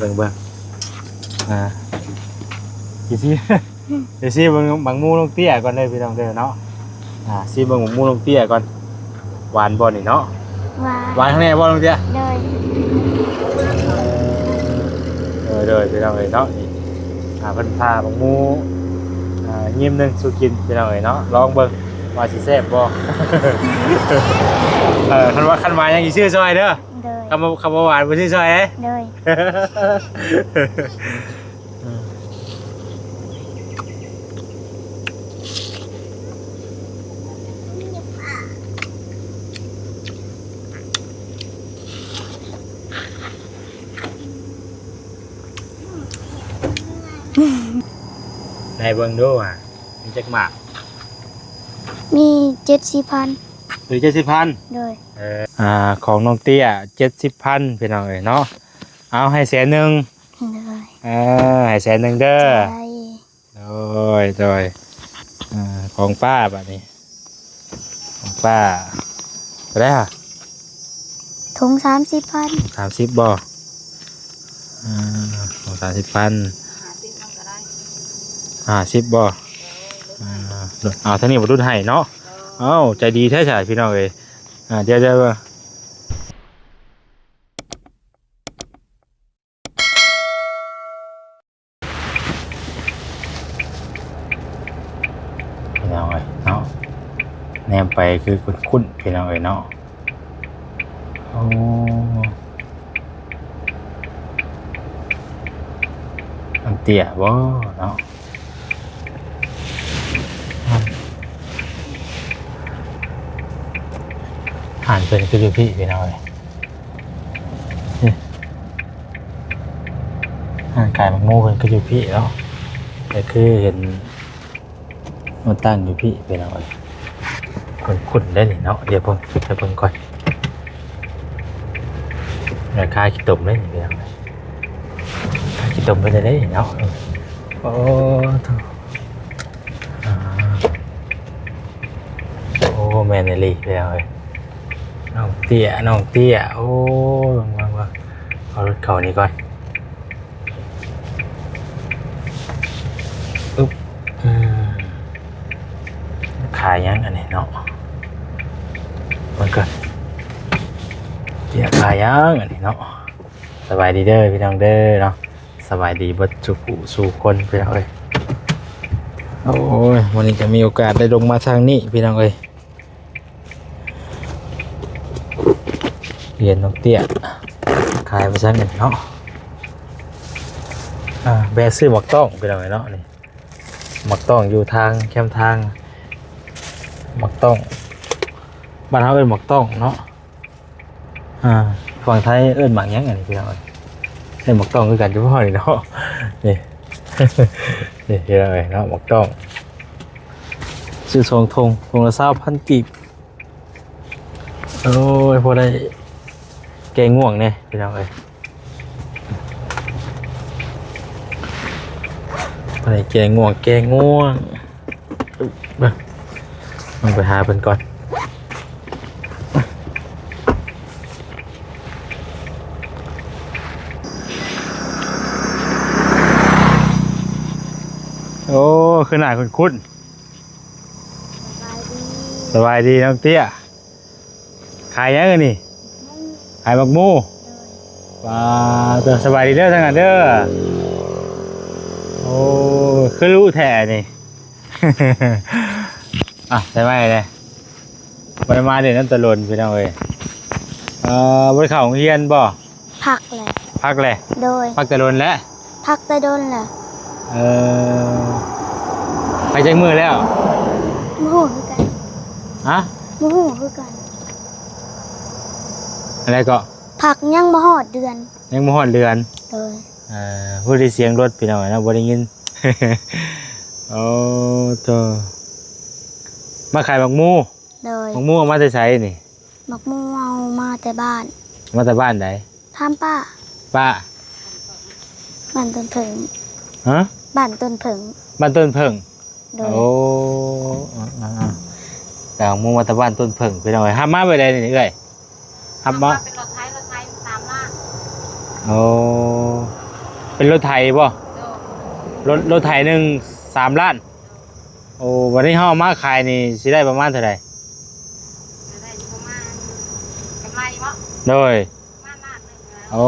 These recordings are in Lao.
ເບິ່ງ ເບິ່ງ ອ່າ ຊິຊີ ຊິຊີເບິ່ງບັກໝູນ້ອງເຕ້ຍກ່ອນເດີພີ່ນ້ອງເດີເນາະ. ອ່າ ຊີເບິ່ງບັກໝູນ້ອງເຕ້ຍກ່ອນ ຫວານບໍ່ນີ້ເນາະ? ຫວານ ຫວານຄັກແນ່ບໍ່ນ້ອງເຕ້ຍ? ໂດຍ ເອີ ໂດຍ ພີ່ນ້ອງເອີຍເນາະ. ນີ້ ອ່າ ເພິ່ນຜ່າບັກໝູ ອ່າ ຍິ້ມໜຶ່ງສູ່ກິນພີ່ນ້ອງເອີຍເນາະ. ລອງເບິ່ງວ່າຊິແຊບບໍ່? ເອີ ຄັນວ່າ ຄັນວ່າຫຍັງຊິຊື້ຊ່ອຍເດີ. ໂດຍ ຄຳວ່າ ຄຳວ່າຫວານບໍ່ຊື່ຊ່ອຍເດ້. ໂດຍ ໄດ້ເບິ່ງດູວ່າມີຈັກໝາກ? ມີເຈັດສິບພັນ. ເອີ ເຈັດສິບພັນ. ໂດຍ ເອີ ອ່າ ຂອງນ້ອງເຕ້ຍເຈັດສິບພັນ ພີ່ນ້ອງເອີຍເນາະ. ເອົາໃຫ້ແສນໜຶ່ງ. ໂດຍ ເອີ ໃຫ້ແສນໜຶ່ງເດີ. ໂດຍ ໂດຍ ເອີ ຂອງປ້າບາດນີ້ ຂອງປ້າເທົ່າໃດຫະ? ຖົງສາມສິບພັນ. ສາມສິບບໍ່? ເອີ ຖົງສາມສິບພັນ. ຫ້າສິບບໍ່? ເອີ ເອົາ ທາງນີ້ບໍ່ດຸດໃຫ້ເນາະ. ເອົ້າ ໃຈດີແທ້ຊະພີ່ນ້ອງເອີຍ. ອ່າ ດຽວ ດຽວ ພີ່ນ້ອງເອີຍເນາະ ແນມໄປຄືຄຸ້ນໆ ພີ່ນ້ອງເອີຍເນາະ. ໂອ້ ມັນເຕ້ຍບໍ່ເນາະ? ຮ້ານເພິ່ນຄືຢູ່ພີ້ ພີ່ນ້ອງເອີຍ. ຮ້ານຂາຍໝາກໂມເພິ່ນກໍຢູ່ພີ້ເນາະ ກໍຄືເຫັນມາຕັ້ງຢູ່ພີ້ ພີ່ນ້ອງເອີຍ. ຄຸ້ນໆ ເດ້ນີ້ເນາະ. ດຽວເບິ່ງ ດຽວເບິ່ງກ່ອນ. ລາຄາຂີ້ຕົມເດ້ນີ້ ພີ່ນ້ອງເອີຍ. ລາຄາຂີ້ຕົມເພິ່ນເດ້ນີ້ເນາະ. ໂອ້ ໂທ້. ອ່າ ໂອ້ ແມ່ນອີ່ຫຼີ ພີ່ນ້ອງເອີຍ. ນ້ອງເຕ້ຍ ນ້ອງເຕ້ຍ. ໂອ້ ເບິ່ງ ເບິ່ງ ເບິ່ງ ເອົາລົດເຂົ້ານີ້ກ່ອນ. ອຶບ ອືມ ຂາຍຫຍັງອັນນີ້ເນາະ? ເບິ່ງກ່ອນ ເຕ້ຍຂາຍຫຍັງອັນນີ້ເນາະ? ສະບາຍດີເດີພີ່ນ້ອງເດີເນາະ. ສະບາຍດີເບິດສູ່ຜູ້ສູ່ຄົນ ພີ່ນ້ອງເອີຍ. ໂອ້ຍ ມື້ນີ້ກໍມີໂອກາດໄດ້ລົງມາທາງນີ້ ພີ່ນ້ອງເອີຍ. ເຫັນນ້ອງເຕ້ຍຂາຍວ່າຊັ້ນເນາະ. ອ່າ ແວ່ຊື້ໝາກຕ້ອງ ພີ່ນ້ອງເອີຍເນາະ. ນີ້ໝາກຕ້ອງຢູ່ທາງແຄມທາງ ໝາກຕ້ອງ ບ້ານເຮົາເອີ້ນໝາກຕ້ອງເນາະ. ອ່າ ຝັ່ງໄທເອີ້ນໝາກຫຍັງອັນນີ້ ພີ່ນ້ອງເອີຍ? ເອີ້ນໝາກຕ້ອງຄືກັນຢູ່ບໍ່ນີ້ເນາະ? ນີ້ ນີ້ ພີ່ນ້ອງເອີຍເນາະ ໝາກຕ້ອງ ຊື້ສອງຖົງ ຖົງລະຊາວພັນກີບ. ໂອ້ຍ ພໍໄດ້ແກ້ງ່ວງແດ່ ພີ່ນ້ອງເອີຍ. ໄປແກ້ງ່ວງ ແກ້ງ່ວງ. ເບິ່ງ ເບິ່ງໄປຫາເພິ່ນກ່ອນ. ໂອ້ ຄືໜ້າຄຸ້ນໆ. ສະບາຍດີ ສະບາຍດີນ້ອງເຕ້ຍ. ຂາຍຫຍັງອັນນີ້? ໝາກໂມ. ຂາຍໝາກໂມ. ໂດຍ. ວ້າ ເອີ ສະບາຍດີເດີທາງນັ້ນເດີ. ໂອ້ ຄືລຸແທ້ນີ້. ອ່ະ ໃສ່ໄມ້ເລີຍ. ບໍ່ໄດ້ມາເດ້ ນັ້ນຕະດົນ ພີ່ນ້ອງເອີຍ. ເອີ ບໍ່ໄດ້ເຂົ້າໂຮງຮຽນບໍ່? ພັກແຫຼະ. ພັກແຫຼະ? ໂດຍ. ພັກແຕ່ດົນແລ້ວ? ພັກແຕ່ດົນແລ້ວ. ເອີ ໄປຈັກມື້ແລ້ວ? ບໍ່ຮູ້ຄືກັນ. ຮະ? ບໍ່ຮູ້ຄືກັນ. ອັນໃດເກາະ? ພັກຍັງບໍ່ຮອດເດືອນ. ຍັງບໍ່ຮອດເດືອນ. ໂດຍ. ເອີ ຜູ້ໄດ້ສຽງລົດພີ່ນ້ອງເນາະ ບໍ່ໄດ້ຍິນ. ໂອ້ ໂທ້ ມາຂາຍໝາກໂມ. ໂດຍ. ໝາກໂມເອົາມາແຕ່ໃສນີ້? ໝາກໂມເອົາມາແຕ່ບ້ານ. ມາແຕ່ບ້ານໃດ? ຖາມປ້າ. ປ້າ? ບ້ານຕົ້ນເຜິ້ງ. ຮະ? ບ້ານຕົ້ນເຜິ້ງ. ບ້ານຕົ້ນເຜິ້ງ. ໂດຍ. ໂອ້ ເອີໆໆ ແຕ່ໝາກໂມມາແຕ່ບ້ານຕົ້ນເຜິ້ງ ພີ່ນ້ອງເອີຍ. ຮັບມາແບບໃດນີ້ເອື້ອຍ? ຮັບມາ ເປັນລົດໄຖ ລົດໄຖສາມລ້ານ. ໂອ້ ປັນລົດໄຖບໍ່? ໂດຍ ລົດ ລົດໄຖໜຶ່ງສາມລ້ານ. ໂອ້ ບັດນີ້ເຮົາເອົາມາຂາຍນີ້ຊິໄດ້ປະມານເທົ່າໃດ? ກໍໄດ້ຢູ່ປະມານ ກຳໄລບໍ່? ໂດຍ ປະມານລ້ານໜຶ່ງ. ໂອ້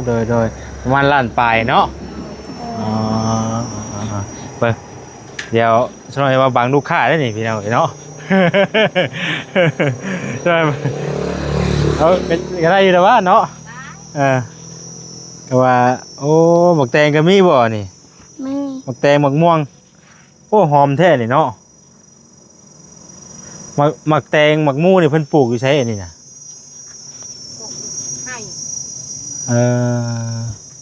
ໂດຍໆ ປະມານລ້ານປາຍເນາະ. ອໍ ເບິ່ງ ດຽວສະໜ້ອຍວ່າບັງລູກຄ້າໄດ້ນີ້ພີ່ນ້ອງເອີຍເນາະ. ເອີ ກໍໄດ້ຢູ່ແລ້ວວະເນາະ. ເອີ ກໍວ່າ ໂອ້ ໝາກແຕງກໍມີບໍ່ນີ້? ມີ ໝາກແຕງ ໝາກມ່ວງ. ໂອ້ ຫອມແທ້ນີ້ເນາະ. ໝາກ ໝາກແຕງ ໝາກໝູ່ນີ້ເພິ່ນປູກຢູ່ໃສອັນນີ້ນະ? ປູກຢູ່ໄຮ່. ເອີ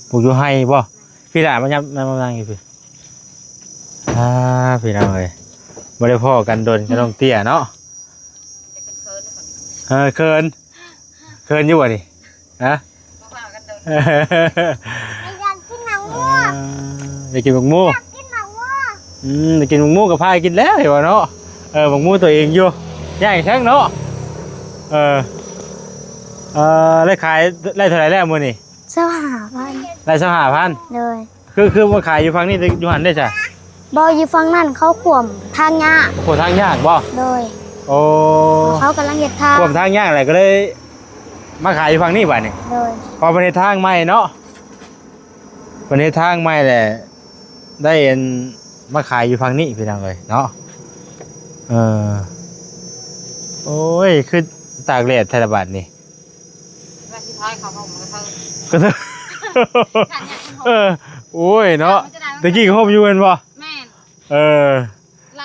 ປູກຢູ່ໄຮ່ບໍ່? ແມ່ນ. ພີ່ຫຼ້າມາຍັບ ມາ ມານັ່ງຢູ່ພີ້. ອ່າ ພີ່ນ້ອງເອີຍ ບໍ່ໄດ້ພໍ້ກັນດົນກັບນ້ອງເຕ້ຍເນາະ. ເອີ ເຂີນ ເຂີນຢູ່ບໍ່ນີ້? ຮະ? ບໍ່ພໍ້ກັນດົນ. ຢາກກິນໝາກໝູ່ ຢາກກິນໝາກໝູ່. ຢາກກິນໝາກໝູ່. ອືມ ຢາກກິນໝາກໝູ່ກໍພາກິນແລ້ວ ເຫັນບໍ່ເນາະ. ເອີ ໝາກໝູ່ຕົວເອງຢູ່ ຍ່າງແຊງເນາະ. ເອີ ເອີ ໄດ້ຂາຍ ໄດ້ເທົ່າໃດແລ້ວມື້ນີ້? ຊາວຫ້າພັນ. ໄດ້ຊາວຫ້າພັນ. ໂດຍ. ຄື ຄືມາຂາຍຢູ່ຝັ່ງນີ້ ຢູ່ຫັ້ນເດ້ຊະ? ບໍ່ ຢູ່ຝັ່ງນັ້ນເຂົາຂວມທາງຍາກ. ຂວມທາງຍາກບໍ່? ໂດຍ. ໂອ້ ເຂົາກຳລັງເຮັດທາງ ຂວມທາງຍາກແຫຼະ ກໍເລີຍມາຂາຍຢູ່ຝັ່ງນີ້ບາດນີ້. ໂດຍ. ເພາະເພິ່ນເຮັດທາງໃໝ່ເນາະ ເພິ່ນເຮັດທາງໃໝ່ແຫຼະ ໄດ້ອັນ ມາຂາຍຢູ່ຝັ່ງນີ້ພີ່ນ້ອງເອີຍເນາະ. ເອີ ໂອ້ຍ ຄືຕາກແດດແທ້ລະບາດນີ້. ວ່າຊິພາເຂົາເອົາມາກະເທີ ກະເທີ ເອີ ໂອ້ຍເນາະ ຕະກີ້ກໍຫົບຢູ່ແມ່ນບໍ່? ແມ່ນ. ເອີ ໄລ່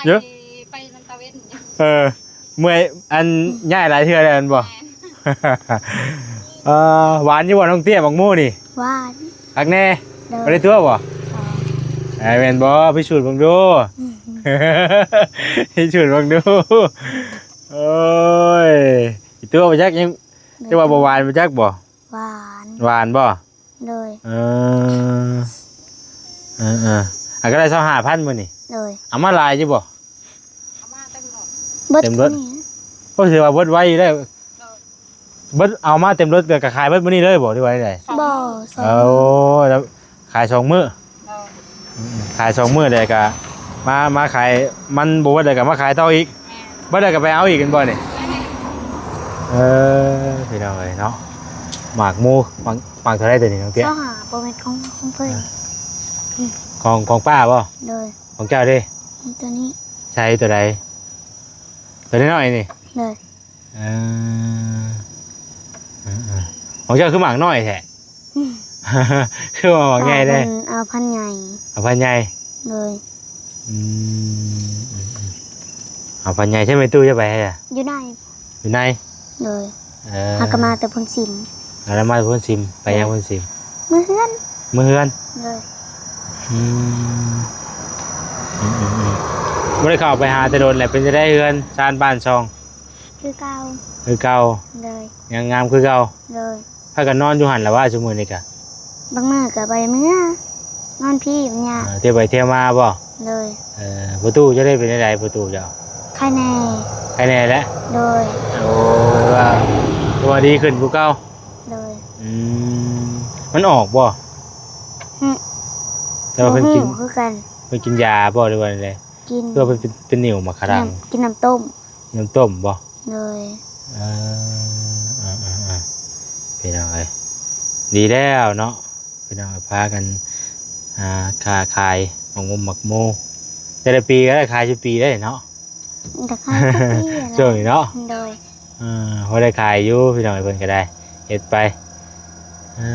ໄປນຳຕາເວັນ. ເອີ ເມື່ອຍ ອັນ ຍ້າຍຫຼາຍເທື່ອແລ້ວແມ່ນບໍ່? ແມ່ນ. ເອີ ຫວານຢູ່ບໍ່ນ້ອງເຕ້ຍ ໝາກໂມນີ້? ຫວານ. ຄັກແນ່? ໂດຍ. ບໍ່ໄດ້ຕົວະບໍ່? ເອີ ແມ່ນບໍ່? ພິສູດເບິ່ງດູ ພິສູດເບິ່ງດູ. ໂອ້ຍ ຕົວະບໍ່ຈັກ ຍັງ ແຕ່ວ່າບໍ່ຫວານບໍ່ຈັກບໍ່? ຫວານ. ຫວານບໍ່? ໂດຍ. ເອີ ເອີໆ ອັນກໍໄດ້ຊາວຫ້າພັນມື້ນີ້. ໂດຍ. ເອົາມາຫຼາຍຢູ່ບໍ່? ເອົາມາເຕັມລົດ. ເບິດເຕັມລົດ. ໂອ້ ຖືວ່າເບິດໄວຢູ່ເດ້. ໂດຍ. ເບິດ ເອົາມາເຕັມລົດ ແລ້ວກໍຂາຍເບິດມື້ນີ້ເລີຍບໍ່ ຫຼືວ່າໃດ? ສອງມື້. ບໍ່ ສອງມື້. ເອີ ໂອ້ ແລ້ວຂາຍສອງມື້. ໂດຍ. ອືມ ຂາຍສອງມື້ແລ້ວກໍມາ ມາຂາຍ ມັນບໍ່ເບິດແລ້ວກໍມາຂາຍຕໍ່ອີກ. ແມ່ນ. ເບິດແລ້ວກໍໄປເອົາອີກແມ່ນບໍ່ນີ້? ແມ່ນ. ເອີ ພີ່ນ້ອງເອີຍເນາະ ໝາກໂມ ໝາກ ໝາກເທົ່າໃດຕົວນີ້ນ້ອງເຕ້ຍ? ຊາວຫ້າ ບໍ່ແມ່ນຂອງ ຂອງເພິ່ນ. ອ່າ ຂອງ ຂອງປ້າບໍ່? ໂດຍ. ຂອງເຈົ້າເດ້? ຕົວນີ້. ໃສ ຕົວໃດ? ຕົວນ້ອຍໆນີ້? ໂດຍ. ເອີ ເອີໆ ຂອງເຈົ້າຄືໝາກນ້ອຍແທ້? ອືມ ຄືວ່າໝາກໃຫຍ່ແທ້? ເອົາພັນໃຫຍ່. ເອົາພັນໃຫຍ່. ໂດຍ. ອືມ ເອົາພັນໃຫຍ່. ໃຊ້ໄມ້ຕູ້ຈະໄປໃສລະ? ຢູ່ໃນ. ຢູ່ໃນ? ໂດຍ. ເອີ ຫາກະມາແຕ່ໂພນຊິມ. ຫາກະມາແຕ່ໂພນຊິມ. ໄປຫຍັງໂພນຊິມ? ເມືອເຮືອນ. ເມືອເຮືອນ? ໂດຍ. ອືມ ອືມໆ ບໍ່ໄດ້ເຂົ້າໄປຫາແຕ່ດົນແລ້ວ ເປັນຈັ່ງໃດເຮືອນຊານບ້ານຊ່ອງ? ຄືເກົ່າ. ຄືເກົ່າ. ໂດຍ. ຍັງງາມຄືເກົ່າ. ໂດຍ. ພາກັນນອນຢູ່ຫັ້ນລະວ່າ ຊຸມື້ນີ້ກະ? ບາງມື້ກະບໍ່ໄດ້ເມືອ ນອນພີ້ມັນຍາກ. ເອີ ທ່ຽວໄປທ່ຽວມາບໍ່? ໂດຍ. ເອີ ພໍ່ຕູ້ເຈົ້າໄດ້ເປັນຈັ່ງໃດ ພໍ່ຕູ້ເຈົ້າ? ໄຄແນ່. ໄຄແນ່ແລ້ວ? ໂດຍ. ໂອ້ ວ່າ ວ່າດີຂຶ້ນກວ່າເກົ່າ? ໂດຍ. ອືມ ມັນອອກບໍ່? ຫຶ ແຕ່ວ່າເພິ່ນກິນ ບໍ່ຮູ້ຄືກັນ. ເພິ່ນກິນຢາບໍ່ ຫຼືວ່າແນວໃດ? ກິນ. ຄືວ່າເພິ່ນເປັນ ເປັນໜິວໝາກຂະດັງ. ກິນນ້ຳ ກິນນ້ຳຕົ້ມ. ນ້ຳຕົ້ມບໍ່? ໂດຍ. ເອີ ເອີໆໆ ພີ່ນ້ອງເອີຍ ດີແລ້ວເນາະ ພີ່ນ້ອງເອີຍ ພາກັນ ອ່າ ຄ້າຂາຍໝາກມຸມໝາກໂມ ແຕ່ລະປີກໍໄດ້ຂາຍຊຸປີໄດ້ເນາະ. ກໍຂາຍທຸກປີແຫຼະ ຊ່ວງນີ້ເນາະ. ໂດຍ. ເອີ ພໍໄດ້ຂາຍຢູ່ ພີ່ນ້ອງເອີຍ ເພິ່ນກໍໄດ້ເຮັດໄປ. ເອີ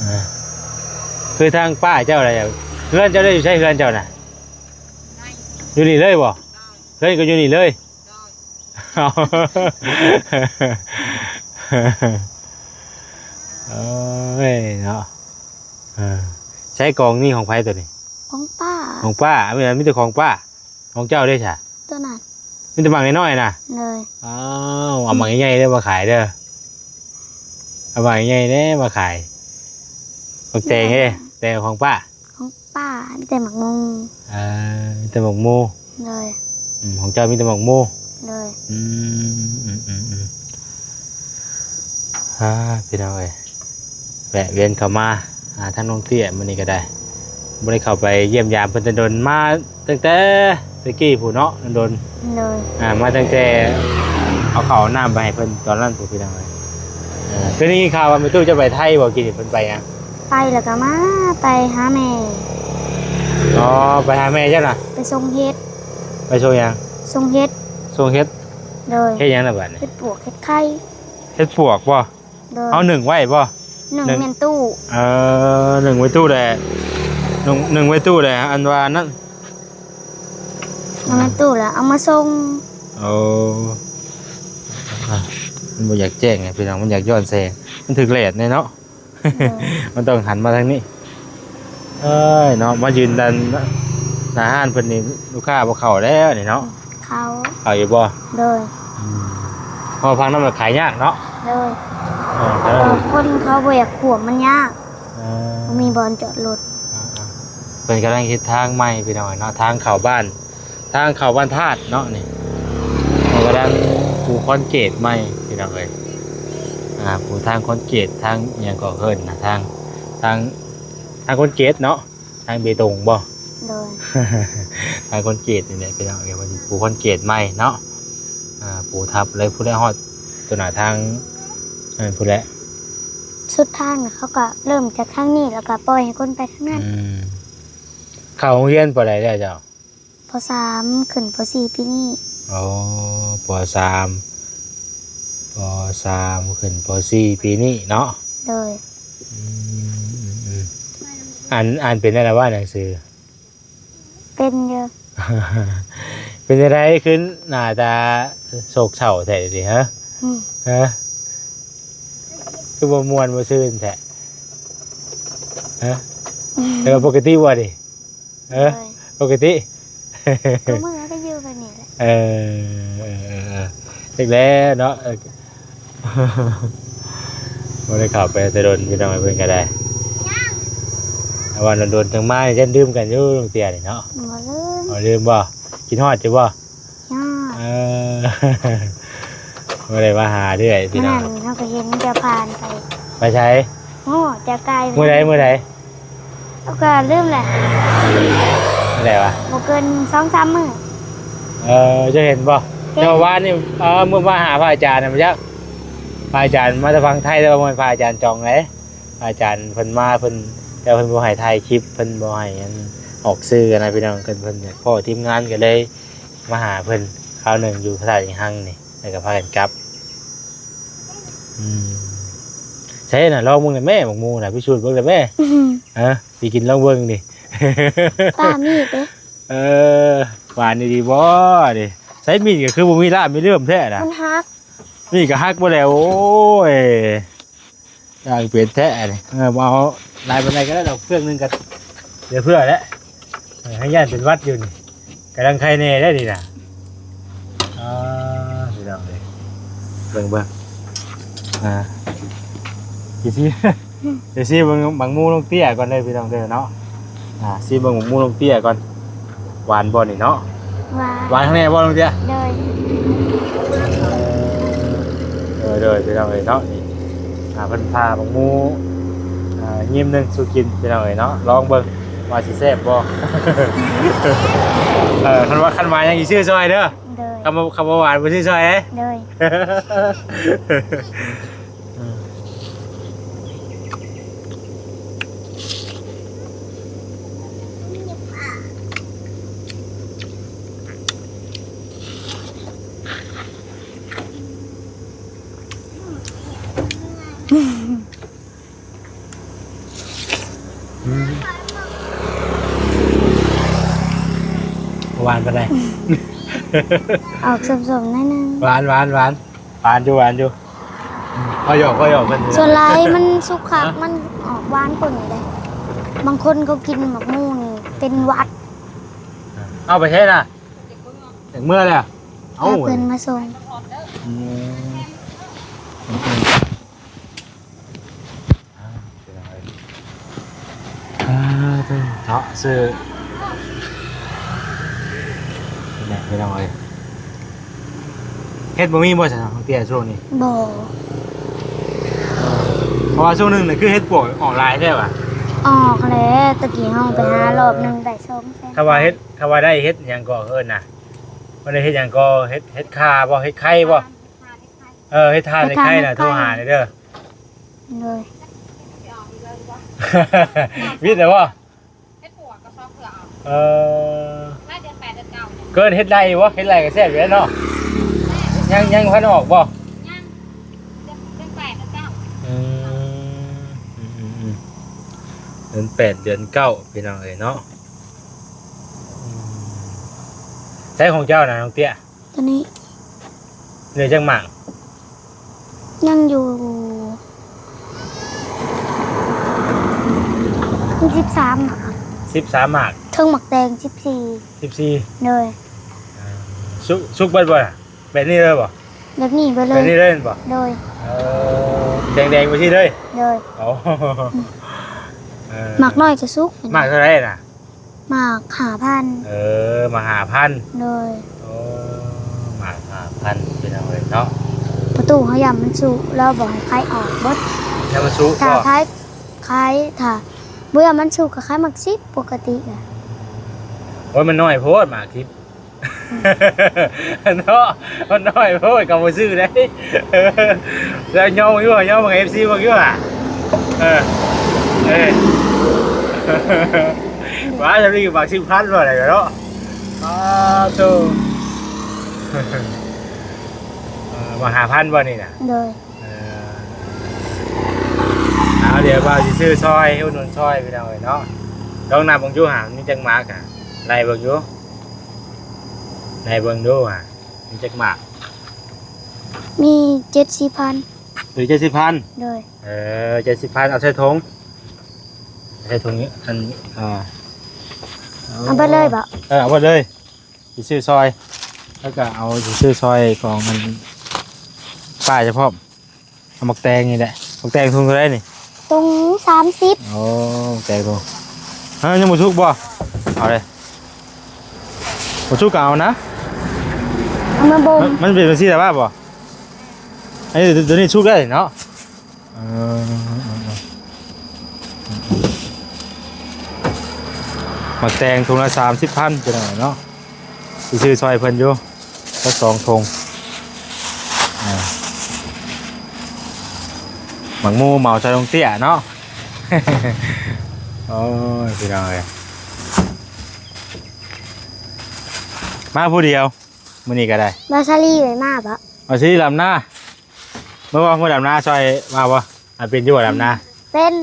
ເອີໆ ຄືທາງປ້າເຈົ້າລະ ເຮືອນເຈົ້າໄດ້ຢູ່ໃສ ເຮືອນເຈົ້ານະ? ຢູ່ນີ້ເລີຍບໍ່? ເຮືອນກໍຢູ່ນີ້ເລີຍ? ໂດຍ. ເອີຍເນາະ ເອີ ໃຊ້ກອງນີ້ຂອງໃຜຕົວນີ້? ຂອງປ້າ. ຂອງປ້າ ມີ ມີແຕ່ຂອງປ້າ. ຂອງເຈົ້າເດ້ຊະ? ຕົວນັ້ນ ມີແຕ່ໝາກນ້ອຍໆນະ? ໂດຍ. ອ້າວ ເອົາໝາກໃຫຍ່ໆເດີມາຂາຍເດີ ເອົາໝາກໃຫຍ່ໆແດ່ມາຂາຍ. ໝາກແຕງເດ້? ແຕງຂອງປ້າ. ຂອງປ້າ ມີແຕ່ໝາກໂມ. ເອີ ມີແຕ່ໝາກໂມ. ໂດຍ. ອືມ ຂອງເຈົ້າມີແຕ່ໝາກໂມ. ໂດຍ. ອືມ ອືມໆໆ ອ່າ ພີ່ນ້ອງເອີຍ ແວະວຽນເຂົ້າມາ ຫາທາງນ້ອງເຕ້ຍມື້ນີ້ກໍໄດ້ ບໍ່ໄດ້ເຂົ້າໄປຢ້ຽມຢາມເພິ່ນແຕ່ດົນ ມາຕັ້ງແຕ່ແຕ່ກີ້ພຸ້ນເນາະ ດົນໆ ໂດຍ ອ່າ ມາຕັ້ງແຕ່ເອົາເຂົ້າເອົານ້ຳໄປໃຫ້ເພິ່ນຕອນນັ້ນພຸ້ນ ພີ່ນ້ອງເອີຍ. ເອີ ຄືໄດ້ຍິນຂ່າວວ່າແມ່ຕູ້ຈະໄປໄທບໍ່? ກີ້ນີ້ເພິ່ນໄປຫຍັງ? ໄປແລ້ວກໍມາ ໄປຫາແມ່. ອໍ ໄປຫາແມ່ເຈົ້ານະ? ໄປສົ່ງເຫັດ. ໄປສົ່ງຫຍັງ? ສົ່ງເຫັດ. ສົ່ງເຫັດ? ໂດຍ. ເຮັດຫຍັງລະບາດນີ້? ເຫັດປວກ ເຫັດໄຂ່. ເຫັດປວກບໍ່? ໂດຍ. ເອົາໜຶ້ງໄວ້ບໍ່? ໜຶ້ງ ໜຶ້ງແມ່ນຕູ້. ເອີ ໜຶ້ງໄວ້ຕູ້ແຫຼະ ໜຶ້ງ ໜຶ້ງໄວ້ຕູ້ແຫຼະ ອັນວ່ານັ້ນ ໜຶ້ງແມ່ນຕູ້ແລ້ວເອົາມາສົ່ງ. ໂອ້ ອ່ະ ມັນບໍ່ຢາກແຈ້ງນະພີ່ນ້ອງ ມັນຢາກຍ້ອນແສງ ມັນຖືກແດດແດ່ເນາະ. ໂດຍ. ມັນຕ້ອງຫັນມາທາງນີ້. ເອີຍເນາະ ມາຢືນດ້ານໜ້າຮ້ານເພິ່ນນີ້ ລູກຄ້າບໍ່ເຂົ້າແລ້ວນີ້ເນາະ. ເຂົ້າ ເຂົ້າຢູ່ບໍ່? ໂດຍ. ອືມ ເພາະຟັງນຳລະຂາຍຍາກເນາະ. ໂດຍ. ເອີ ເອີ ຄົນເຂົາບໍ່ຢາກຂວມມັນຍາກ. ເອີ ບໍ່ມີບ່ອນຈອດລົດ. ອ່າໆ ເພິ່ນກຳລັງເຮັດທາງໃໝ່ພີ່ນ້ອງເນາະ ທາງເຂົ້າບ້ານ ທາງເຂົ້າບ້ານທາດເນາະນີ້ ເພິ່ນກຳລັງປູຄອນກຣີດໃໝ່ພີ່ນ້ອງເອີຍ. ອ່າ ປູທາງຄອນກຣີດ ທາງຫຍັງກໍເອີ້ນນະ ທາງ ທາງ ທາງຄອນກຣີດເນາະ ທາງເບຕົງບໍ່? ໂດຍ. ທາງຄອນກຣີດນີ້ແຫຼະພີ່ນ້ອງເອີຍ ເພິ່ນປູຄອນກຣີດໃໝ່ເນາະ. ອ່າ ປູທັບເລີຍ ພຸ້ນແຫຼະ ຮອດຕົວໜ້າທາງ ເອີ ພຸ້ນແຫຼະ ສຸດທາງນະ ເຂົາກໍເລີ່ມຈາກທາງນີ້ ແລ້ວກໍປ່ອຍໃຫ້ຄົນໄປທາງນັ້ນ. ອືມ ເຂົ້າໂຮງຮຽນ ປ.ໃດແລ້ວເຈົ້າ? ປ.ສາມ ຂຶ້ນ ປ.ສີ່ ປີນີ້. ອໍ ປ.ສາມ ປ.ສາມ ຂຶ້ນ ປ.ສີ່ ປີນີ້ເນາະ. ໂດຍ. ອືມ ອັນ ອັນເປັນແນວໃດວະໜັງສື? ເປັນຢູ່. ເປັນຈັ່ງໃດຄືໜ້າຕາໂສກເສົ້າແທ້ດຽວນີ້ ຮະ? ອືມ ຮະ? ຄືບໍ່ມ່ວນບໍ່ຊື່ນແທ້ ຮະ? ອືມ ແຕ່ວ່າປົກກະຕິບໍ່ນີ້? ເອີ ໂດຍ ປົກກະຕິ ທຸກມື້ກໍຢູ່ແບບນີ້ແຫຼະ. ເອີ ເອີ ເອີ ເອີ ຈັກແລ້ວເນາະ ເອີ ບໍ່ໄດ້ເຂົ້າໄປແຕ່ດົນ ພີ່ນ້ອງເອີຍ ເພິ່ນກໍໄດ້ ແຕ່ວ່າດົນໆ ຈັ່ງມານີ້ ຢ້ານລືມກັນຢູ່ ນ້ອງເຕ້ຍນີ້ເນາະ. ບໍ່ລືມ. ບໍ່ລືມບໍ່? ຄິດຮອດຢູ່ບໍ່? ຮອດ. ເອີ ບໍ່ໄດ້ມາຫາເລື້ອຍ ພີ່ນ້ອງ. ມື້ນັ້ນເຮົາກໍເຫັນເຈົ້າຜ່ານໄປ. ໄປໃສ? ໂອ້ ເຈົ້າກາຍ. ມື້ໃດ? ມື້ໃດ? ເຮົາກໍລືມແຫຼະ. ມື້ໃດວະ? ບໍ່ເກີນສອງສາມມື້. ເອີ ເຈົ້າເຫັນບໍ່? ເຫັນ. ແຕ່ວ່າວານນີ້ ເອີ ມື້ມາຫາພະອາຈານນະ ບໍ່ຈັກ ພະອາຈານມາແຕ່ຝັ່ງໄທ ແຕ່ວ່າບໍ່ແມ່ນພະອາຈານຈອງເດ້. ອາຈານເພິ່ນມາ ເພິ່ນ ແຕ່ເພິ່ນບໍ່ໃຫ້ຖ່າຍຄລິບ ເພິ່ນບໍ່ໃຫ້ອັນອອກຊື່ນະພີ່ນ້ອງ. ເພິ່ນ ເພິ່ນຢາກພໍ້ທີມງານ ກໍເລີຍມາຫາເພິ່ນຄາວໜຶ່ງຢູ່ພະທາດອີງຮັງນີ້ ແລ້ວກໍພາກັນກັບ. ອືມ ໃຊ່ນະ ລອງເບິ່ງແດ່ແມ່ ໝາກໝູນະ ພິສູດເບິ່ງແດ່ແມ່. ອືມ ຮະ ຊິກິນລອງເບິ່ງນີ້ ປາມີດເດ້. ເອີ ຫວານດີໆບໍ່ນີ້? ໃຊ້ມີດກໍຄືບໍ່ມີລາບມີເລື່ອມແທ້ນະ. ມັນຫັກ. ມີດກໍຫັກບໍ່ແລ້ວ ໂອ້ຍ. ຢ່າງເປັນແທ້ນີ້ ເອີ ບໍ່ເອົາຫຼາຍປານໃດກໍໄດ້ດອກ ເຟືອງໜຶ່ງກໍເຫຼືອເຟືອແຫຼະ. ເອີ ໃຫ້ຢ້ານເປັນຫວັດຢູ່ນີ້ ກຳລັງໄຄແນ່ໄດ໋ນີ້ນະ. ອ່າ ພີ່ນ້ອງເອີຍ ເບິ່ງ ເບິ່ງ ອ່າ ຊິຊີ ຊິຊີເບິ່ງບັກໝູນ້ອງເຕ້ຍກ່ອນເດີ ພີ່ນ້ອງເດີເນາະ. ອ່າ ຊີມເບິ່ງບັກໝູນ້ອງເຕ້ຍກ່ອນ. ຫວານບໍ່ນີ້ເນາະ? ຫວານ. ຫວານຄັກແນ່ບໍ່ນ້ອງເຕ້ຍ? ໂດຍ. ເອີ ໂດຍ ໂດຍ ພີ່ນ້ອງເອີຍເນາະ ນີ້ ອ່າ ເພິ່ນຜ່າບັກໝູ ອ່າ ຍິ້ມໜຶ່ງສູ່ກິນ ພີ່ນ້ອງເອີຍເນາະ ລອງເບິ່ງວ່າຊິແຊບບໍ່. ເອີ ຄັນວ່າ ຄັນຫວານຍັງຊິຊື້ຊ່ອຍເດີ. ໂດຍ. ຄັນບໍ່ ຄັນບໍ່ຫວານບໍ່ຊື້ຊ່ອຍເດ້. ໂດຍ. ຫວານປານໃດ? ອອກສົ້ມໆ ໜ້ອຍໜຶ່ງ. ຫວານ ຫວານ ຫວານ. ຫວານຢູ່ ຫວານຢູ່. ອືມ ພໍຢອກ ພໍຢອກເພິ່ນ. ສ່ວນຫຼາຍມັນສຸກຄັກ ຮະ? ມັນອອກຫວານກວ່ານີ້ເດ້. ບາງຄົນເຂົາກິນໝາກໝູນີ້ເປັນຫວັດ. ເອົາໄປໃສນະ? ຈາກເມືອແລ້ວ. ເອົາ ເອົາເພິ່ນມາສົ່ງ. ອືມ. ອ່າ ພີ່ນ້ອງເອີຍ ອ່າ ເນາະ ຊື້ ນີ້ແຫຼະ ພີ່ນ້ອງເອີຍ ເຫັດບໍ່ມີບໍ່ຊັ້ນ ນ້ອງເຕ້ຍ ຊ່ວງນີ້? ບໍ່. ເພາະວ່າຊ່ວງໜຶ່ງນີ້ຄືເຫັດປວກອອກຫຼາຍແທ້ຫວາ? ອອກແຫຼະ ຕະກີ້ເຮົາໄປຫາ ເອີ ລອບໜຶ່ງໄດ້ສອງແສນ ຖ້າວ່າເຮັດ ຖ້າວ່າໄດ້ເຮັດຫຍັງກໍເອີ້ນນະ ບໍ່ໄດ້ເຮັດຫຍັງກໍ ເຮັດ ເຮັດຂ່າບໍ່ ເຮັດໄຂ່ບໍ່? ເອີ ເຮັດຖ່ານ ເຮັດຖ່ານ ເຮັດໄຂ່ນະ ເຮັດໄຂ່ ໂທຫາແດ່ເດີ. ໂດຍ ວິດແລ້ວບໍ່? ເຮັດປວກກໍຊອກເພື່ອເອົາ ເອີ ໄລ່ເດືອນແປດເດືອນເກົ້ານີ້ ເກີນເຮັດໄລ່ບໍ່? ເຮັດໄລ່ກໍແຊບຢູ່ແລ້ວເນາະ. ຍັງ ຍັງບໍ່ທັນອອກບໍ່? ຍັງ ເດືອນ ເດືອນແປດເດືອນເກົ້າ. ອືມ ອືມ ອືມ ອືມ ເດືອນແປດເດືອນເກົ້າ ພີ່ນ້ອງເອີຍເນາະ. ອືມ ໃຊ້ຂອງເຈົ້ານະ ນ້ອງເຕ້ຍ? ຕົວນີ້ ເຫຼືອຈັກໝາກ? ຍັງຢູ່ ສິບສາມໝາກ ສິບສາມໝາກ ເທິງໝາກແຕງ ສິບສີ່ ສິບສີ່. ໂດຍ ອ່າ ສຸກ ສຸກເບິດບໍ່ນະ? ແບບນີ້ເລີຍບໍ່? ແບບນີ້ເບິດເລີຍ ແບບນີ້ເລີຍແມ່ນບໍ່? ໂດຍ ເອີ ແດງໆ ໄປຊີ້ເລີຍ. ໂດຍ ໂອ້ ເອີ ໝາກນ້ອຍກໍສຸກ. ໝາກເທົ່າໃດນະ? ໝາກຫ້າພັນ. ເອີ ໝາກຫ້າພັນ. ໂດຍ ໂອ້ ໝາກຫ້າພັນ ພີ່ນ້ອງເອີຍເນາະ. ປະຕູເຮົາຢ້ານມັນສຸ ລາວບໍ່ໃຫ້ຂາຍອອກເບິດ ຢ້ານມັນສຸ. ຖ້າຂາຍ ຂາຍ ຖ້າບໍ່ຢ້ານມັນສຸກໍຂາຍໝາກສິບປົກກະຕິນະ. ໂອ້ຍ ມັນນ້ອຍໂພດໝາກສິບ ເນາະ ມັນນ້ອຍໂພດ ເຂົາບໍ່ຊື້ເດ້. ແລ້ວຍໍຢູ່ ຍໍໃຫ້ເອັຟຊີເບິ່ງຢູ່ຫະ. ເອີ ເອີ ວ່າຈະມີໝາກສິບພັນບໍ່ໄດ້ເນາະ. ອ້າໂຕ ເອີ ໝາກຫ້າພັນບໍ່ນີ້ນະ? ໂດຍ ເອີ ເອົາ ດຽວບ່າວຊິຊື້ຊ່ອຍ ອຸດໜູນຊ່ອຍ ພີ່ນ້ອງເອີຍເນາະ. ລອງນັບເບິ່ງຢູ່ຫາ ມີຈັກໝາກຫະ? ໄລ່ເບິ່ງຢູ່ ໄລ່ເບິ່ງດູຫາ ມີຈັກໝາກ? ມີເຈັດສິບພັນ. ເອີ ເຈັດສິບພັນ. ໂດຍ ເອີ ເຈັດສິບພັນ ເອົາໃສ່ຖົງ ໃສ່ຖົງນີ້ ອັນ ອ່າ ເອົາໄປເລີຍບໍ? ເອີ ເອົາໄປເລີຍ. ຊິຊື້ຊ່ອຍ ແລ້ວກໍເອົາ ຊິຊື້ຊ່ອຍຂອງອັນປ້າຈະພ້ອມ. ເອົາໝາກແຕງນີ້ແຫຼະ. ໝາກແຕງທຸງເທົ່າໃດນີ້? ທຸງສາມສິບ. ໂອ້ ໝາກແຕງທຸງ ເອີ ຍັງບໍ່ສຸກບໍ່? ເອົາເລີຍ. ບໍ່ສຸກກໍເອົານະ. ເອົາມາບົ່ມ. ມັນ ມັນເປັນຈັ່ງຊີ້ແຫຼະວ່າບໍ່? ອັນນີ້ ຕົວນີ້ສຸກໄດ້ເນາະ. ເອີ ໝາກແຕງຖົງລະສາມສິບພັນ ພີ່ນ້ອງເນາະ. ຊິຊື້ຊ່ອຍເພິ່ນຢູ່ ຈັກສອງຖົງ. ເອີ ໝາກໝູ່ເໝົາໃສ່ນ້ອງເຕ້ຍເນາະ. ໂອ້ຍ ພີ່ນ້ອງເອີຍ ມາຜູ້ດຽວ. ມື້ນີ້ກໍໄດ້ ບ່າວສາລີໄດ້ມາບໍ່? ບ່າວສາລີດຳນາ ເມື່ອວານມື້ດຳນາຊ່ອຍມາບໍ່? ອາ ເປັນຢູ່ບໍ່ດຳນາ? ເປັນ.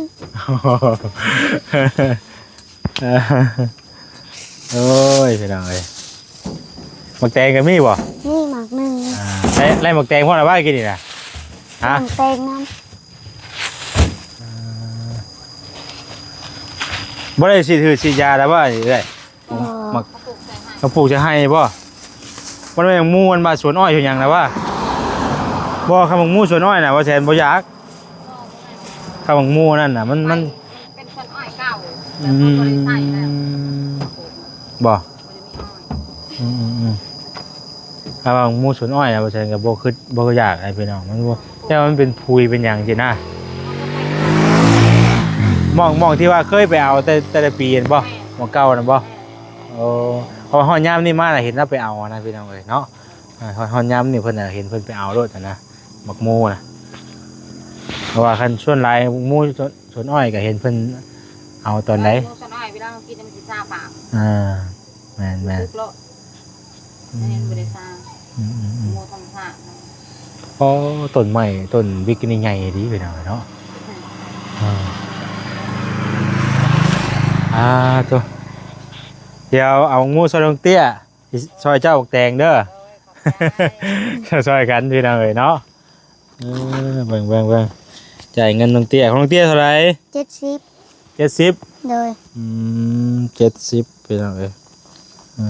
ໂອ້ຍ ພີ່ນ້ອງເອີຍ ໝາກແຕງກໍມີບໍ່? ມີໝາກໜຶ່ງ. ອ່າ ໄດ້ ໄດ້ໝາກແຕງພ້ອມລະວ່າກິນນີ້ນະ? ຮະ? ໝາກແຕງນຳ. ອ່າ ບໍ່ໄດ້ສີດ ສີດຢາລະວ່ານີ້ເອື້ອຍ? ໝາກ ມາປູກໃສ່ໄຮ່ບໍ່? ມັນແມ່ນໝູ່ ມັນວ່າສວນອ້ອຍຢູ່ຫຍັງນະວ່າ? ບໍ່ ຄັນໝາກໝູ່ສວນອ້ອຍນະ ບໍ່ແຊນບໍ່ຢາກ. ຄັນໝາກໝູ່ນັ້ນນະ ມັນ ມັນ ເປັນສວນອ້ອຍເກົ່າ ອືມ ແລ້ວເຂົາບໍ່ໄດ້ໃສ່ແລ້ວ. ບໍ່ ບໍ່ໄດ້ມີອ້ອຍ. ອືມໆໆ ຖ້າວ່າໝູ່ສວນອ້ອຍນະ ບໍ່ແຊນກໍບໍ່ຄິດ ບໍ່ຢາກໃຫ້ພີ່ນ້ອງ ມັນບໍ່ ແຕ່ວ່າມັນເປັນຜຸຍເປັນຫຍັງຊີ້ນະ. ໝ່ອງ ໝ່ອງທີ່ວ່າເຄີຍໄປເອົາແຕ່ ແຕ່ລະປີຫັ້ນບໍ່? ໝ່ອງເກົ່ານັ້ນບໍ່? ໂອ້ ເພາະວ່າຮອດຍາມນີ້ມານະ ເຫັນລາວໄປເອົານະ ພີ່ນ້ອງເອີຍເນາະ. ເອີ ຮອດ ຮອດຍາມນີ້ເພິ່ນນະ ເຫັນເພິ່ນໄປເອົາໂລດນະ ໝາກໂມນະ. ເພາະວ່າຄັນສ່ວນຫຼາຍໝູ່ ສວນ ສວນອ້ອຍກໍເຫັນເພິ່ນເອົາຕອນໃດ? ໝູ່ສວນອ້ອຍເວລາເຮົາກິນມັນຊິຊາປາກ. ອ່າ ແມ່ນໆ ຖືກໂລດ. ອືມ ອັນນີ້ມັນບໍ່ໄດ້ຊາ. ອືມໆໆ ໝູ່ທຳມະຊາດ. ອໍ ຕົ້ນໄມ້ ຕົ້ນວິກນີ້ໃຫຍ່ດີພີ່ນ້ອງເນາະ. ອືມ ອ່າ ອ່າ ໂຕ ດຽວເອົາໝູ່ຊ່ອຍນ້ອງເຕ້ຍ ຊິຊ່ອຍເຈົ້າບັກແຕງເດີ. ໂດຍ ຂອບໃຈ. ຊ່ອຍກັນພີ່ນ້ອງເອີຍເນາະ. ເອີ ເບິ່ງ ເບິ່ງ ເບິ່ງ ຈ່າຍເງິນນ້ອງເຕ້ຍ ຂອງນ້ອງເຕ້ຍເທົ່າໃດ? ເຈັດສິບ. ເຈັດສິບ. ໂດຍ. ອືມ ເຈັດສິບ ພີ່ນ້ອງເອີຍ. ເອີ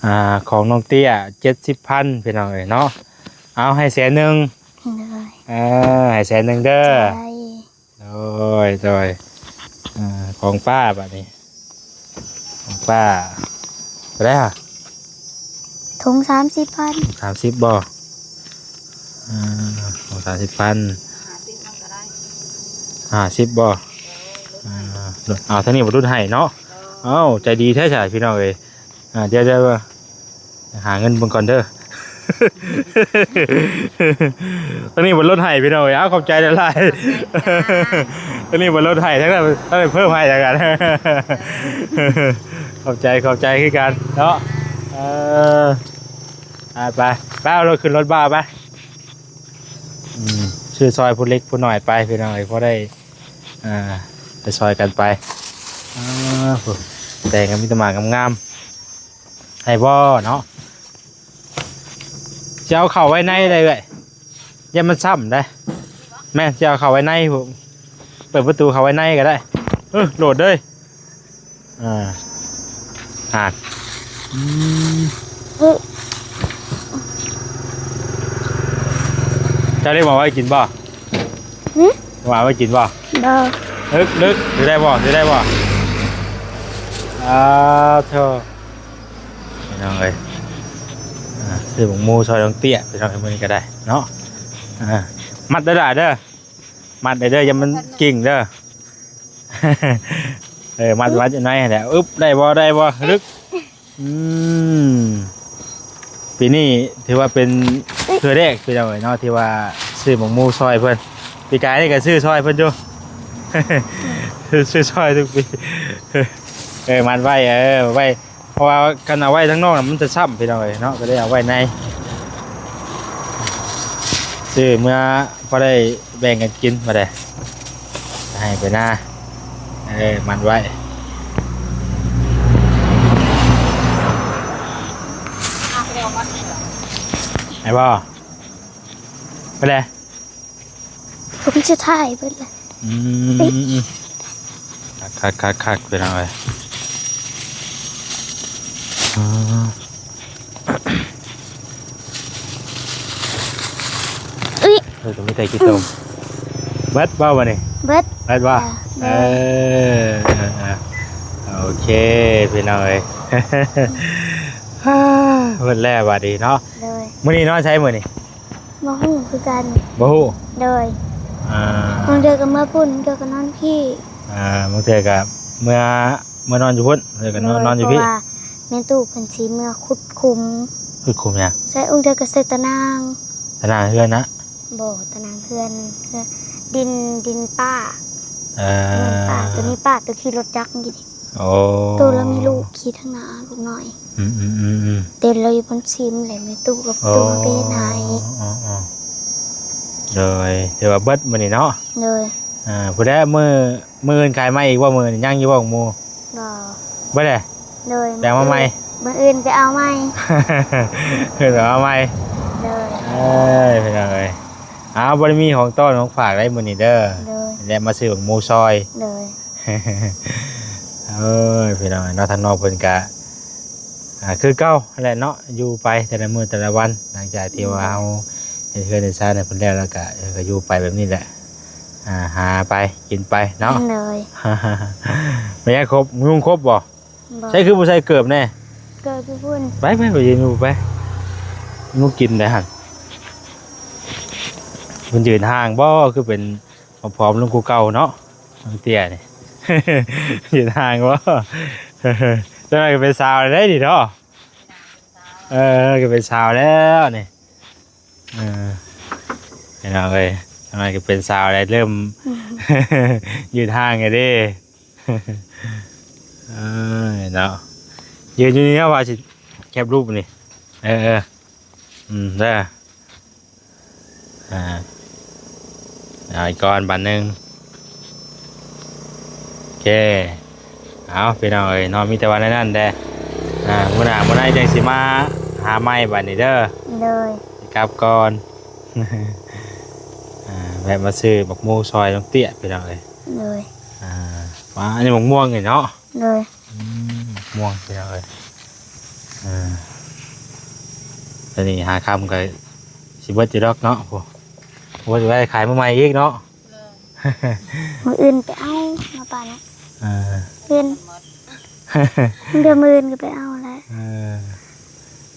ອ່າ ຂອງນ້ອງເຕ້ຍ ເຈັດສິບພັນ ພີ່ນ້ອງເອີຍເນາະ. ເອົາ ໃຫ້ແສນໜຶ່ງ. ໂດຍ. ເອີ ໃຫ້ແສນໜຶ່ງເດີ. ໂດຍ. ໂດຍ ໂດຍ. ເອີ ຂອງປ້າບາດນີ້ ຂອງປ້າ ເທົ່າໃດຫະ? ໂທ ຖົງສາມສິບພັນ. ສາມສິບບໍ່? ອ່າ ຖົງສາມສິບພັນ. ຫ້າສິບບໍ່? ອ່າ ເອົາ ທາງນີ້ບໍ່ຫຼຸດໃຫ້ເນາະ. ເອົ້າ ໃຈດີແທ້ຊະພີ່ນ້ອງເອີຍ. ອ່າ ດຽວ ດຽວ ຫາເງິນເບິ່ງກ່ອນເດີ. ຕອນນີ້ບໍ່ລົດໃຫ້ພີ່ນ້ອງເອີຍ. ເອົາ ຂອບໃຈຫຼາຍໆ. ຕອນນີ້ບໍ່ລົດໃຫ້ ທັງນັ້ນ ທັງນັ້ນເພີ່ມໃຫ້ແລ້ວກັນ. ຂອບໃຈ ຂອບໃຈຄືກັນເນາະ. ເອີ ໄປ ໄປ ໄປ ເອົາລົດຂຶ້ນລົດບ້າໄປ. ອືມ ຊື້ຊ່ອຍຜູ້ເລັກຜູ້ນ້ອຍໄປພີ່ນ້ອງເອີຍ ພໍໄດ້ ອ່າ ໄປຊ່ອຍກັນໄປ. ອ່າ ແຕງກໍມີແຕ່ໝາກງາມໆ. ໃຫ້ບໍ່ເນາະ? ຊິເອົາເຂົ້າໄວ້ໃນໄດ້ເອື້ອຍ ຢ້ານມັນຊ້ຳໄດ໋. ແມ່ນ ຊິເອົາເຂົ້າໄວ້ໃນ ເປີດປະຕູເຂົ້າໄວ້ໃນກໍໄດ້. ເອີ ໂຫຼດເລີຍ. ອ່າ ຫາກ ອືມ ເຈົ້າໄດ້ໝາກໄວ້ກິນບໍ່? ຫຶ? ໝາກໄວ້ກິນບໍ່? ບໍ່. ເລິກ ເລິກ ຖືໄດ້ບໍ່? ຖືໄດ້ບໍ່? ອ່າ ໂທ້ ພີ່ນ້ອງເອີຍ. ອ່າ ຊື້ໝາກໂມຊ່ອຍນ້ອງເຕ້ຍ ພີ່ນ້ອງເອີຍ ມື້ນີ້ກໍໄດ້ເນາະ. ອ່າ ມັດໄດ້ຫຼາຍເດີ ມັດໄດ້ເດີ ຢ່າມັນກິ້ງເດີ. ເອີ ມັດ ມັດຢູ່ໃນຫັ້ນແຫຼະ. ອຶບ ໄດ້ບໍ່? ໄດ້ບໍ່? ລຶກ ອືມ ປີນີ້ຖືວ່າເປັນເທື່ອແລກ ພີ່ນ້ອງເອີຍເນາະ ທີ່ວ່າຊື້ໝາກໂມຊ່ອຍເພິ່ນ. ປີກາຍນີ້ກໍຊື້ຊ່ອຍເພິ່ນຢູ່ ຊື້ຊ່ອຍທຸກປີ. ເອີ ມັດໄວ້ ເອີ ໄວ້ ເພາະວ່າຄັນເອົາໄວ້ທາງນອກນະ ມັນຈະຊ້ຳ ພີ່ນ້ອງເອີຍເນາະ ກໍເລີຍເອົາໄວ້ໃນ ຊື້ເມືອພໍໄດ້ແບ່ງກັນກິນ ມາເດ້ ໃຫ້ໄປນາ. ເອີ ມັດໄວ້ ໃຫ້ບໍ່? ໄປເດ້. ຜົມຊິຖ່າຍເບິດລະ. ອືມ ຄັກໆໆ ພີ່ນ້ອງເອີຍ. ອື ເອີ ກໍມີແຕ່ຂີ້ຕົມ. ເບິດບໍ່ບັດນີ້? ເບິດ ເບິດບໍ່? ເອີ ເອີ ເອີ ໂອເຄ ພີ່ນ້ອງເອີຍ. ເບິດແລ້ວບັດນີ້ເນາະ. ໂດຍ ມື້ນີ້ນອນໃສມື້ນີ້? ບໍ່ຮູ້ຄືກັນ. ບໍ່ຮູ້? ໂດຍ ອ່າ ບາງເທື່ອກໍເມືອພຸ້ນ ບາງເທື່ອກໍນອນພີ້. ອ່າ ບາງເທື່ອກໍເມືອ ເມືອນອນຢູ່ພຸ້ນ ບາງເທື່ອກໍນອນ ໂດຍ ນອນຢູ່ພີ້ ເພາະວ່າແມ່ຕູ້ເພິ່ນຊິເມືອຂຸດຂຸມ. ຂຸດຂຸມຫຍັງ? ໃສ່ ບາງເທື່ອກໍໃສ່ຕາໜ່າງ. ຕາໜ່າງເຮືອນນະ? ບໍ່ ຕາໜ່າງເຮືອນ ເຮືອນ ດິນ ດິນປ້າ. ເອີ ເຮືອນປ້າ ໂຕນີ້ປ້າ ໂຕຂີ່ລົດຈັກນີ້. ໂອ້ ໂຕລາວມີລູກຂີ່ທາງໜ້າ ລູກນ້ອຍ. ອືມໆໆໆ ເຕັມລາວຢູ່ບົນຊີມແຫຼະ ແມ່ຕູ້ກັບ ໂອ້ ຕູ້ມາໄປເຮັດໃຫ້. ໂດຍ ຖືວ່າເບິດມື້ນີ້ເນາະ. ໂດຍ ອ່າ ພຸ້ນແຫຼະ ມື້ ມື້ອື່ນຂາຍໃໝ່ອີກບໍ່? ມື້ນີ້ຍັງຢູ່ບໍ່ໝູ່? ບໍ່ ເບິດແຫຼະ. ໂດຍ ໄປເອົາມາໃໝ່ ມື້ອື່ນໄປເອົາໃໝ່. ເອີ ໄປເອົາໃໝ່. ໂດຍ ເອີຍ ພີ່ນ້ອງເອີຍ ອ້າວ ບໍ່ໄດ້ມີຂອງຕ້ອນຂອງຝາກໄດ໋ມື້ນີ້ເດີ. ໂດຍ ແລະມາຊື້ໝາກໂມຊ່ອຍ. ໂດຍ ເອີຍ ພີ່ນ້ອງເນາະ ທາງນອກເພິ່ນກະ ອ່າ ຄືເກົ່າຫັ້ນແຫຼະເນາະ ຢູ່ໄປແຕ່ລະມື້ແຕ່ລະວັນ ຫຼັງຈາກທີ່ວ່າເຮົາເຮັດເຮືອນເຮັດຊານໃຫ້ເພິ່ນແລ້ວ ແລ້ວກະ ເອີ ກະຢູ່ໄປແບບນີ້ແຫຼະ ອ່າ ຫາໄປກິນໄປເນາະ. ໂດຍ ແມ່ນຍັງຄົບ ຍຸງຄົບບໍ່? ບໍ່ ໃສ່ຄືບໍ່ໃສ່ເກີບແດ່? ເກີບຢູ່ພຸ້ນ ໄປ ໄປ ໄປຢືນຢູ່ໄປ ຍຸງກິນໄດ້ຫັ້ນ. ມັນຢືນຫ່າງບໍ່? ຄືເປັນ ຜອມລົງກວ່າເກົ່າເນາະ ນ້ອງເຕ້ຍນີ້ ຢູ່ທາງບໍ່? ຈັກໜ້ອຍກໍເປັນສາວແລ້ວເດ້ນີ້ເນາະ. ເອີ ກໍເປັນສາວແລ້ວນີ້ ເອີ ພີ່ນ້ອງເອີຍ ຈັກໜ້ອຍກໍເປັນສາວແລ້ວ ເລີ່ມ ອືມ ຢູ່ທາງແລ້ວເດ້. ເອີ ເນາະ ຢືນຢູ່ນີ້ເນາະ ວ່າຊິແຄບຮູບນີ້ ເອີ ເອີ ອືມ ເດີ. ອ່າ ເອົາອີກກ່ອນບາດໜຶ່ງ ໂອເຄ. ເອົາ ພີ່ນ້ອງເອີຍເນາະ ມີແຕ່ວ່າແນວນັ້ນແດ່ ອ່າ ມື້ໜ້າມື້ໃນຈັ່ງຊິມາຫາໃໝ່ບາດນີ້ເດີ. ໂດຍ ກັບກ່ອນ ອ່າ ແວະມາຊື້ໝາກໂມຊ່ອຍນ້ອງເຕ້ຍ ພີ່ນ້ອງເອີຍ. ໂດຍ ອ່າ ວ່າອັນນີ້ໝາກມ່ວງນີ້ເນາະ. ໂດຍ ອືມ ມ່ວງ ພີ່ນ້ອງເອີຍ ເອີ ຕອນນີ້ຫາຄ່ຳກໍຊິເບິດຢູ່ດອກເນາະ ໂອ້ ເບິດໄວ້ຂາຍມື້ໃໝ່ອີກເນາະ. ມື້ອື່ນໄປເອົາມາປານ ເອີ ອື່ນ ດຽວມື້ອື່ນກໍໄປເອົາແຫຼະ ເອີ.